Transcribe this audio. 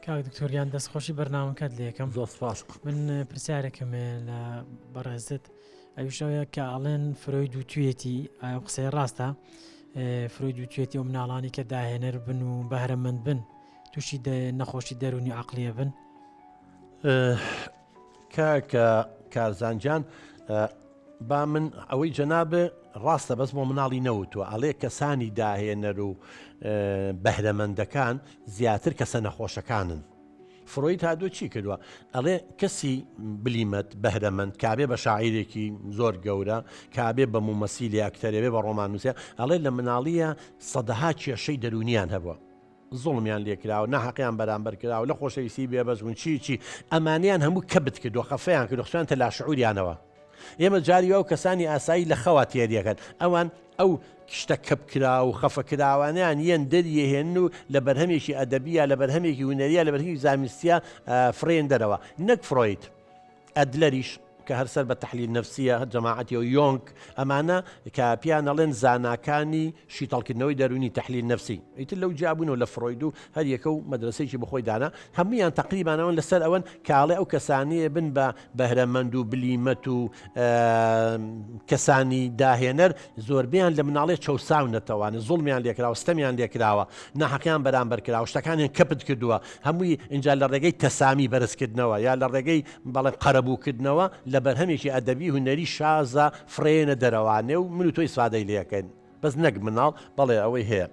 کاک دکتۆر گیان دەستخۆشی بەرنامەکەت لێکەم. زۆر سپاس. من پرسیارێکم هەیە لە بەڕێزت ئەویش ئەوەیە کە ئەڵێن فرۆید وتویەتی ئایا ئەو قسەیە ڕاستە فرۆید وتویەتی ئەو مناڵانی کە داهێنەر بن و بەهرەمەند بن تووشی نەخۆشی دەروونی عەقڵیە بن؟ کاکە کارزان گیان با من ئەوەی جەنابێ ڕاستە بەس بۆ مناڵی نەوتووە ئەڵێ کەسانی داهێنەر و بەهرەمەندەکان زیاتر کەسە نەخۆشەکانن فرۆید هاتووە چی کردووە ئەڵێ کەسی بلیمەت بەهرەمەند کابێ بە شاعیرێکی زۆر گەورە کابێ بە مومەسیلی ئەکتەرێ بە ڕۆماننووسە ئەڵێ لە مناڵیە سەدەها کێشەی دەرونیان هەبووە زوڵمیان لێکراوە، ناهەقیان بەرامبەر کراوە، لە خۆشەویستی بێبەش بوون، چی چی، ئەمانەیان هەموو کەبت کردووە، خەفەیان کردووە، خستویانتە لاشعوریانەوە. ئێمە جاری وا و کەسانی ئاسایی لە خەوا تێریەکەن، ئەوان ئەو شتە کەپکراو و خەفەکراوانەیان یەن دەریەهێنن و لە بەرهەمێکی ئەدەبییا، لە بەرهەمێکی هونەرییا، لە بەرهەمێکی زانستییا فڕێن دەرەوە. نەک فرۆید. ئەدلەریش کە هەر سەر بە تەحلیل نەفسیە هەر جەماعەتی و یۆنگ ئەمانە کە پیان ئەڵێن زاناکانی شیتەڵکردنەوەی دەروونی تەحلیل نەفسی ئیتر لەو جیابوونەوە لە فرۆید و هەر یەکە و مەدرەسەیەکی بەخۆی دانا هەموویان تەقریبان ئەوەن لەسەر ئەوەن کە ئەڵێ ئەو کەسانەیە بن بە بەهرەمەند و بلیمەت و کەسانی داهێنەر زۆربیان لە مناڵێ چەوساونەتەوانە زوڵمیان لێکراوە ستەمیان لێکراوە ناحەقیان بەرامبەر کراوە شتەکانیان کەپت کردووە هەمووی ئینجا لە ڕێگەی تەسامی بەرزکردنەوە یا لە ڕێگەی بەڵێ قەرەبووکردنەوە لە بەرهەمێکی ئەدەبی هونەری شازە فڕێنە دەرەوانێ و من و تۆ ئیسفادەی لێکەین بەس نەک مناڵ بەڵێ ئەوەی هەیە.